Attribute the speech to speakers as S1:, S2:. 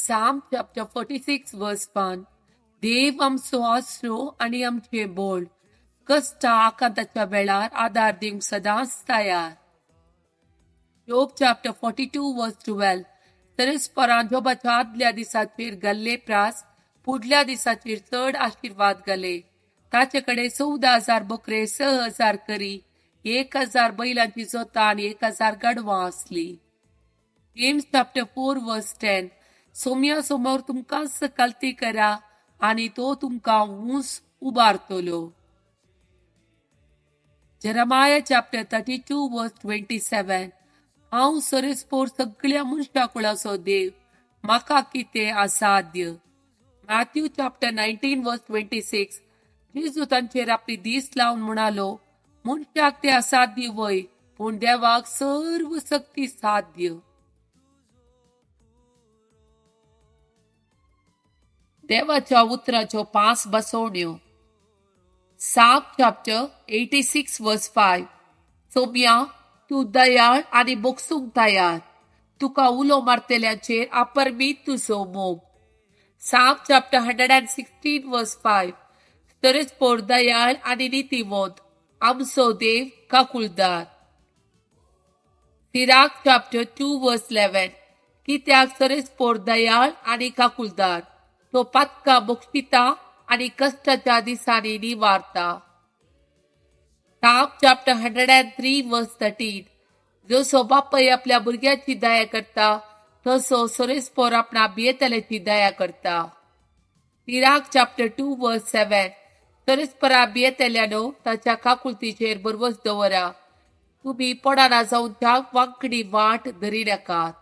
S1: Psalm chapter 46 verse 1. देव आमचो आसरो आनी आमचें बोळ, कश्टा आकांताच्या वेळार आदार दिवंक सदांच तयार. Job chapter 42 verse 12. सरस्परां जोबाच्या आदल्या दिसाचेर घाल्ले प्रास फुडल्या दिसाचेर चड आशिर्वाद घाले. ताचे कडेन 14,000 बकरे, 6,000 करी, 1,000 बैलांची जोतां आनी 1,000 गाडवां आसली. James chapter 4 verse 10. सोम्या समोर तुमकांच कलती करा आनी तो तुमकां ऊंच उबारतलो. Jeremiah chapter 32 verse 27. हांव सरस्पोर सगळ्या मनशा कुळाचो देव, म्हाका कितें असाध्य. Matthew chapter 19 verse 26. जेजू तांचेर आपली दीस लावन म्हणालो, मनशाक ते असाध्य वय, पूण देवाक सर्व शक्ती साध्य. देवाच्या उतराच्यो 5 बसवण्यो. Psalm chapter 86 verse 5. सोम्या, तूं दयाळ आनी बोगसूंक तयार, तुका उलो मारतल्याचेर अपरमीत तुजो मोग. Psalm chapter 116 verse 5. सरस्पोर दयाळ आनी नितीवंत, आमचो देव काकुळदार. Sirach chapter 2 verse 11. कित्याक सरस्पोर दयाळ आनी काकुळदार, तो पातका बोगशिता आनी कश्टाच्या दिसांनी निवारता. Psalm chapter 103 verse 13. जसो बापय आपल्या भुरग्याची दया करता, तसो सरस्पोर आपणा भियेतल्याची दया करता. Sirach chapter 2 verse 7. सरस्परा भियेतल्यानो ताच्या काकुळतीचेर भरवस दवरा, तुमी पडना जावच्या वांकडी वाट धरी नाकात.